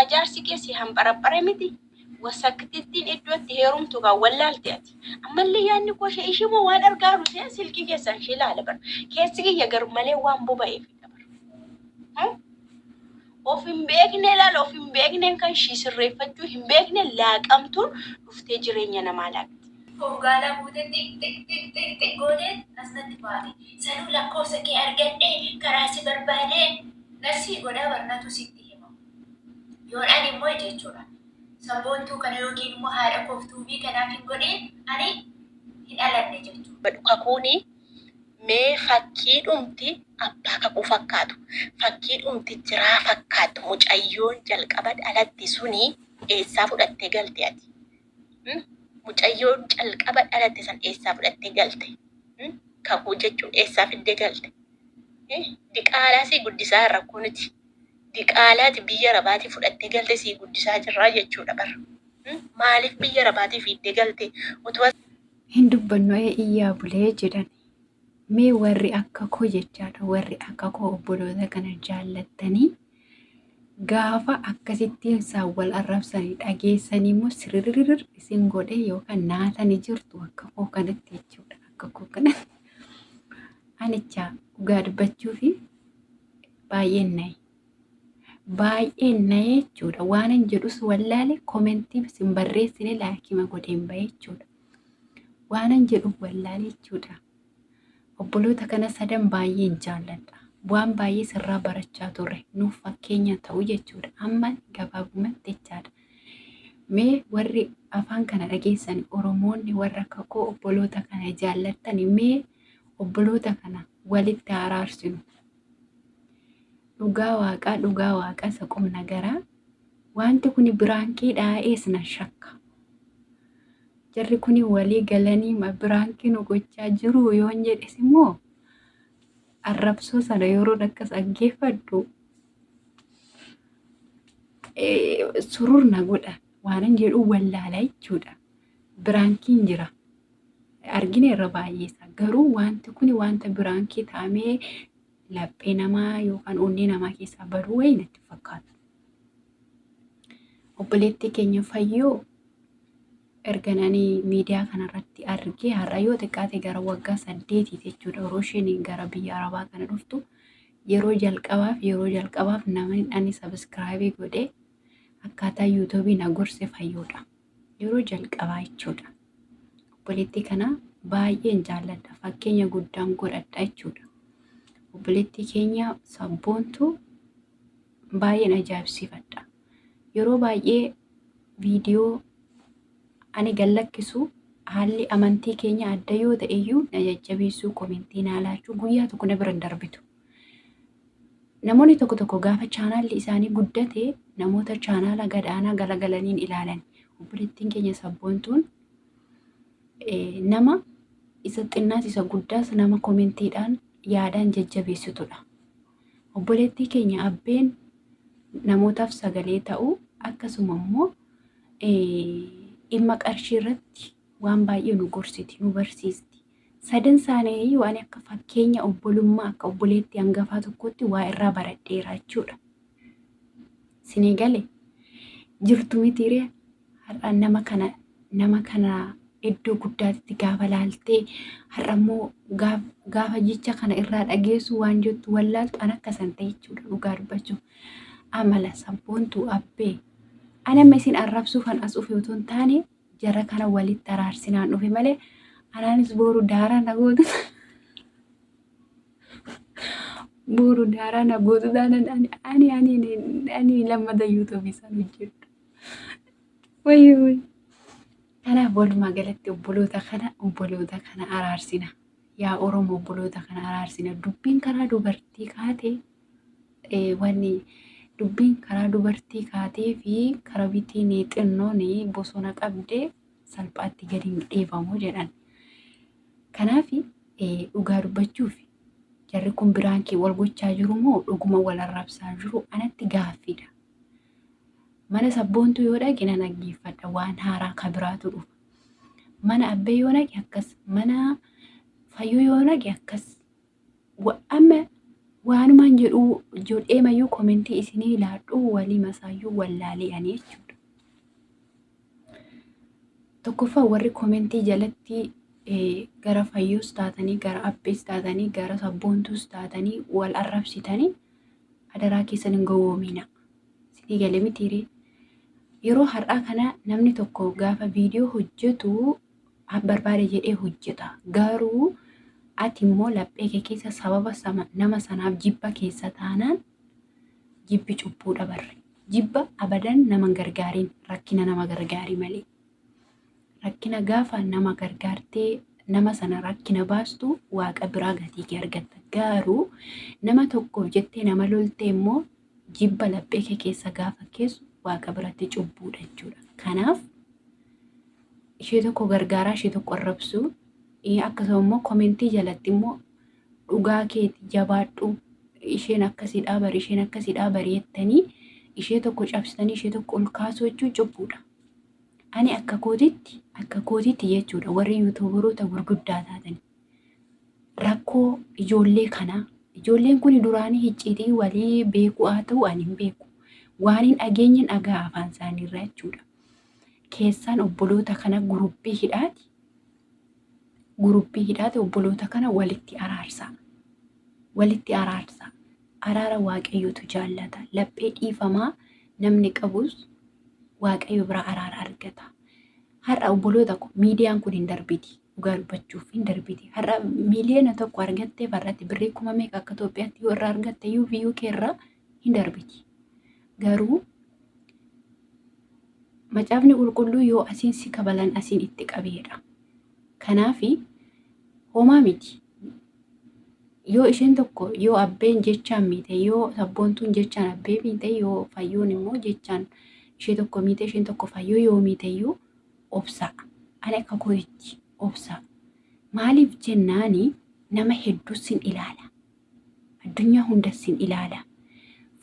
Silaa jaarsi kee si hanpharaphare miti? Wasaktittiin iddoo itti heerumtu kaa wallaalte ati. Ammallee yaadni koo ishee ishee moo waan argaaru see silkii keessaan ishee ilaala bar. Keessi kiyya garmalee waan boba'eefidha bar. Hmm? Of hin beekne ilaala of hin beekneen kan ishii sirreeffachuu hin beekne laaqamtuun dhuftee jireenya namaa laaqxi. Hongaalaa buutee xiq xiq xiq xiq xiq gootee as natti baate. Sanuu lakkoofsa kee argadhee karaa si barbaadee narsii godhaa bar natu sitti hima. Yoon ani immoo jechuudha sabboontuu kana yookiin immoo haadha koof tuubii kanaaf hin godhiin ani hin dhalanne jechuudha. Kakuuni mee fakkii dhumti abbaa kakuu fakkaatu fakkii dhumti jiraa fakkaattu mucayyoon jalqaba dhalatti suni eessaa fudhattee galte ati? Mucayyoon calqaba dhalatte san eessaa fudhattee galte? Kakuu jechuun eessaa fiddee galte? Diqaalaa sii guddisaa irra kuniti. Diqaalaati biyya rabaatii fudhattee galte sii guddisaa jirraa jechuudha bar. Maaliif biyya rabaatii fiiddee galte? Utuu Hin dubbannu ee iyyaa bulee jedhan. Mee warri akka koo jechaadha warri akka koo obboloota kana jaallattanii gaafa akkasittiin isaan wal arrabsanii dhageessanii immoo siriririr isin godhee yookaan naatanii jirtu akka koo kanatti jechuudha akka koo kanatti. Anichaa dhugaa dubbachuu fi baay'een naye. Baay'een naye jechuudha. Waanan jedhus wallaale komentii isin barreessine laakima godheen bahe jechuudha. Waanan jedhu wallaale jechuudha. Obboloota kana sadan baay'een jaalladha. Waan baay'ee sirraa barachaa turre nuuf fakkeenya ta'u jechuudha. Amma gabaabumatti jechaadha. Mee warri afaan kana dhageessan Oromoonni warra kakoo obboloota kana jaallattani mee obboloota kana walitti araarsinu. Dhugaa waaqaa dhugaa waaqaa isa qubna garaa wanti kun biraankiidha eesna shakka. Jarri kun walii galanii ma biraankii nu gochaa jiru yoon jedhes immoo arrabsoo sana yeroon akkas dhaggeeffadhu surur na godha waanan jedhu wallaala jechuudha. Biraankiin jira. Argina irra baay'eessa. Garuu wanti kun wanta biraankii ta'amee laphee namaa yookaan onnee namaa keessaa baduu wayii natti fakkaatu. Obboleettii keenya fayyoo erga nani miidiyaa kanarratti argee har'a yoo xiqqaate gara waggaa 8 jechuudha yeroo isheen gara biyya arabaa kana dhuftu yeroo jalqabaaf yeroo jalqabaaf namni ani sabiskiraayibii godhee akkaataa yuutuubii na gorse fayyoodha. Yeroo jalqabaa jechuudha. Obboleettii kana baay'een jaalladha. Fakkeenya guddaan godhadha jechuudha. Obboleettii keenya sabboontu baay'een ajaa'ibsiifadha. Yeroo baay'ee viidiyoo ani gad lakkisu haalli amantii keenya adda yoo ta'e iyyuu na jajjabeessuu, komentii naa laachuu guyyaa tokko na bira hin darbitu. Namoonni tokko tokko gaafa chaanaalli isaanii guddate namoota chaanaala gadaanaa galagalaniin ilaalan. Obboleettiin keenya sabboontuun nama isa xinnaas isa guddaas nama komentiidhaan yaadaan jajjabeessitudha. Obboleettii keenya abbeen namootaaf sagalee ta'uu akkasuma immoo dhimma qarshii irratti waan baay'ee nu gorsiti, nu barsiisti. Sadan isaanii iyyuu ani akka fakkeenya obbolummaa akka obboleettii hangafaa tokkotti waa irraa baradheera jechuudha. Sinii gale jirtu mitiiree har'a nama kana nama kana iddoo guddaatti gaafa laaltee har'a immoo gaafa jecha kana irraa dhageessu waan jettu wallaaltu an akka san ta'e jechuudha dhugaa dubbachuuf. Amala sabboontuu abbee ani amma isin arrabsuufan as dhufe otoo hin taane jara kana walitti araarsinaan dhufe malee anaanis booru daaraa na gootu booru daaraa na gootu taanaan ani ani ani ani lammata yuutuubii isaan hojjedhu. Wayyoo wayyoo. Kanaaf walumaa galatti obboloota kana obboloota kana araarsina. Yaa Oromoo obboloota kana araarsina. Dubbiin karaa dubartii kaate wanni dubbiin karaa dubartii kaatee fi karaa bitiin xinnoon bosona qabdee salphaatti gadi hin dhiifamu jedhan. Kanaaf dhugaa dubbachuuf jarri kun biraankii wal gochaa jiru moo dhuguma wal arrabsaa jiru anatti gaaffiidha. Mana sabboontuu yoo dhaqe nan dhaggeeffadha waan haaraa ka biraatu dhufa. Mana abbee yoo dhaqe akkas, mana fayyoo yoo dhaqe akkas. Amma Waanumaan jedhuu jedheemayyuu komentii isinii laadhuu walii masaayyuu wallaalee ani jechuudha. Tokkoffaa warri komentii jalatti gara Fayyoos taatanii, gara Abbees taatanii, gara Sabboontuus taatanii wal arrabsitanii adaraa keessan hin gowwoomina. Isinii galee mitiiree? Yeroo har'aa kana namni tokko gaafa viidiyoo hojjetu barbaade jedhee hojjeta. Garuu ati immoo laphee kee keessa sababa nama sanaaf jibba keessa taanaan jibbi cubbuudha barre. Jibba abadan nama hin gargaariin, rakkina nama gargaari malee. Rakkina gaafa nama gargaartee nama sana rakkina baastu waaqa biraa gatii kee argatta. Garuu nama tokkoof jettee nama loltee immoo jibba laphee kee keessa gaafa keessu waaqa biratti cubbuudha jechuudha. Kanaaf ishee tokko gargaaraa ishee tokko arrabsuu, akkasuma immoo komentii jalatti immoo dhugaa keeti jabaadhu isheen akkasidhaa bari isheen akkasidhaa bari jettanii ishee tokko cabsitanii ishee tokko ol kaasuu jechuun cubbuudha. Ani akka kootitti akka kootitti jechuudha warri yuutuubaroota gurguddaa taatan rakkoo ijoollee kanaa ijoolleen kun duraanii hicciitii walii beekuu haa ta'u ani hin beeku waan hin dhageenyen dhagaa afaan isaaniirraa jechuudha. Keessaan obboloota kana guruppii hidhaati guruppii hidhaati obboloota kana walitti araarsaa walitti araarsaa. Araara Waaqayyootu jaallata. Laphee dhiifamaa namni qabus Waaqayyo biraa araara argata. Har'a obboloota ko miidiyaan kun hin darbiti. Dhugaa dubbachuuf hin darbiti. Har'a 1,000,000 argattee har'atti birrii kuma meeqa akka Itoophiyaatti yoo irraa argatte iyyuu viiyuu kee irraa hin darbiti. Garuu macaafni qulqulluu yoo asiin si kabalan asiin itti qabeedha. Kanaafi homaa miti. Yoo isheen tokko yoo abbeen jechaan miite, yoo sabboontuun jechaan abbee miite, yoo fayyoon immoo jechaan ishee tokko miite, isheen tokko fayyoo yoo miite iyyuu obsaa. Ani akka kootitti obsaa. Maaliif jennaani nama hedduu sin ilaala. Addunyaa hunda sin ilaala.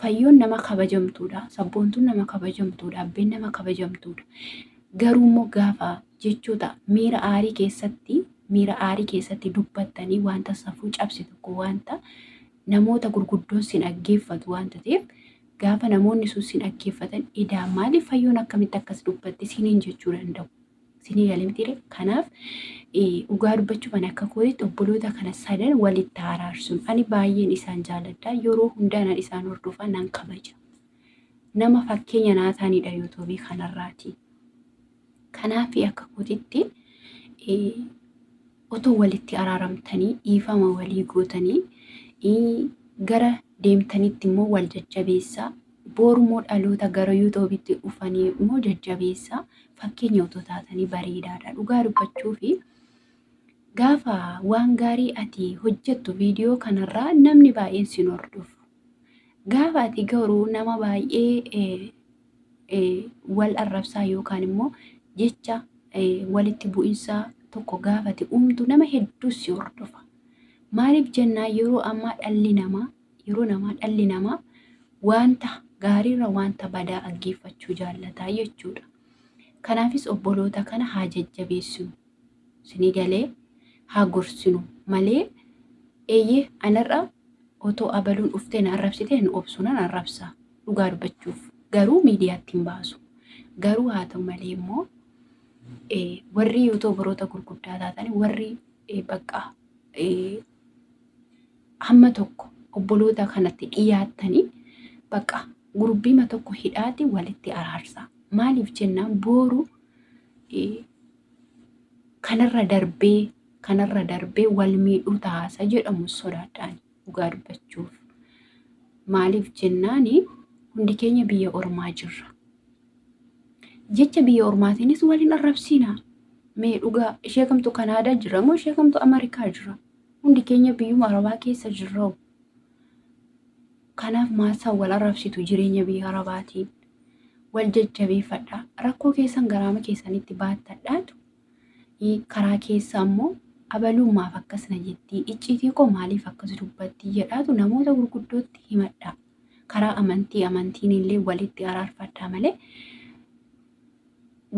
Fayyoon nama kabajamtuudha. Sabboontuun nama kabajamtuudha. Abbeen nama kabajamtuudha. Garuu immoo gaafa jechoota miira aarii keessatti miira aarii keessatti dubbattanii wanta safuu cabse tokko wanta namoota gurguddoon sin dhaggeeffatu wanta ta'eef gaafa namoonni sun sin dhaggeeffatan idaa maaliif fayyoon akkamitti akkas dubbatti siniin jechuu danda'u. Sinii galee mitiire? Kanaaf dhugaa dubbachuuf ani akka kootitti obboloota kana sadan walitti araarsuun ani baay'een isaan jaaladha. Yeroo hundaa nan isaan hordofa nan kabaja. Nama fakkeenya naa ta'anidha yuutuubii kanarraati. Kanaaf akka kootitti otoo walitti araaramtanii dhiifama walii gootanii gara deemtanitti immoo wal jajjabeessaa. Boru immoo dhaloota gara yuutuubiitti dhufanii immoo jajjabeessaa. Fakkeenya otoo taatanii bareedaadha. Dhugaa dubbachuu fi gaafa waan gaarii ati hojjettu viidiyoo kanarraa namni baay'een sin hordofu. Gaafa ati garuu nama baay'ee wal arrabsaa yookaan immoo jecha walitti bu'insaa tokko gaafa ati uumtu nama hedduu si hordofa. Maaliif jennaa yeroo ammaa dhalli namaa yeroo namaa dhalli namaa wanta gaariirra wanta badaa dhaggeeffachuu jaallataa jechuudha. Kanaafis obboloota kana haa jajjabeessinu. Isinii galee haa gorsinu malee eeyyee anarra otoo abaluun dhuftee na arrabsite hin obsu nan arrabsa dhugaa dubbachuuf garuu miidiyaatti hin baasu. Garuu haa ta'u malee immoo warri yuutuubaroota gurguddaa taatan warri bakka hamma tokko obboloota kanatti dhiyaattanii bakka gurbiima tokko hidhaati walitti araarsa. Maaliif jennaan booru kanarra darbee kanarra darbee wal miidhuu taasa jedhamu sodaadhaan dhugaa dubbachuuf. Maaliif jennaani hundi keenya biyya ormaa jirra. Jecha biyya ormaatiinis wal hin arrabsiinaa. Mee dhugaa ishee kamtu Kanaadaa jira moo ishee kamtu Ameerikaa jira? Hundi keenya biyyuma Arabaa keessa jirra. Kanaaf maasaan wal arrabsitu jireenya biyya Arabaatiin. Wal jajjabeeffadhaa. Rakkoo keessan garaama keessanitti baattadhaatu karaa keessa ammoo abaluun maaf akkas na jettii icciitii koo maaliif akkas dubbattii jedhaatu namoota gurguddootti himadhaa. Karaa amantii amantiin illee walitti araarfadhaa malee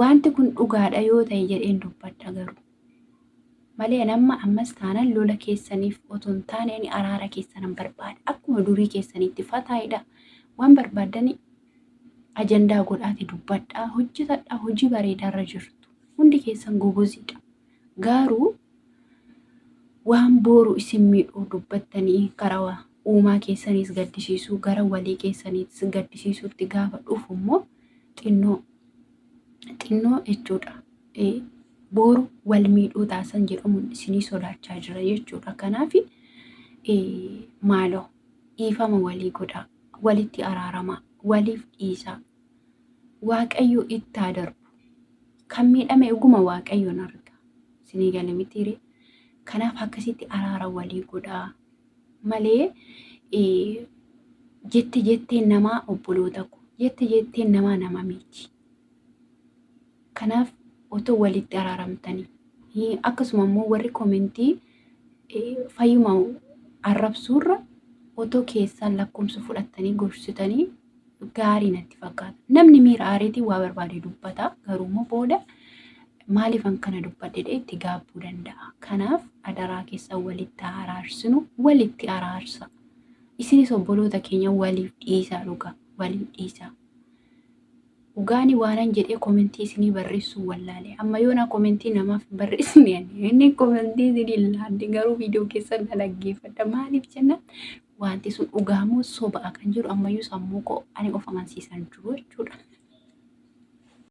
wanti kun dhugaadha yoo ta'e jedheen dubbadha garuu. Malee ani amma ammas taanaan lola keessaniif otoo hin taane ani araara keessanan barbaada. Akkuma durii keessanitti fataayidha. Waan barbaaddani ajandaa godhaati dubbadhaa hojjetadhaa hojii bareedaarra jirtu. Hundi keessan goboziidha. Garuu waan booru isin miidhuu dubbattanii karaa uumaa keessaniis gaddisiisuu gara walii keessaniis gaddisiisuutti gaafa dhufu immoo xinnoo xinnoo jechuudha. Booru wal miidhuu taasan jedhamuun isinii sodaachaa jira jechuudha. Kanaaf maaloo dhiifama walii godhaa, walitti araaramaa, waliif dhiisaa. Waaqayyo itti haa darbu. Kan miidhame dhuguma Waaqayyoon arga. Isinii gale mitiiree. Kanaaf akkasitti araara walii godhaa malee jette jetteen namaa obboloota koo jette jetteen namaa nama miti. Kanaaf otoo walitti araaramtanii akkasuma immoo warri komentii fayyuma arrabsuurra otoo keessaan lakkoomsa fudhattanii gorsitanii gaarii natti fakkaata. Namni miira aareetiin waa barbaade dubbata garuu immoo booda maaliifan kana dubbadhe jedhee itti gaabbuu danda'a. Kanaaf adaraa keessan walitti araarsinu walitti araarsa. Isinis obboloota keenya waliif dhiisaa dhugaa waliif dhiisaa. Dhugaani waanan jedhee komentii isinii barreessuu wallaale. Amma yoona komentii namaaf hin barreessine ani. Inni komentii isinii hin laanne garuu viidiyoo keessan na dhaggeeffadha. Maaliif jennaan wanti sun dhugaa moo soba'a kan jedhu ammayyuu sammuu koo ani of amansiisan jiru jechuudha.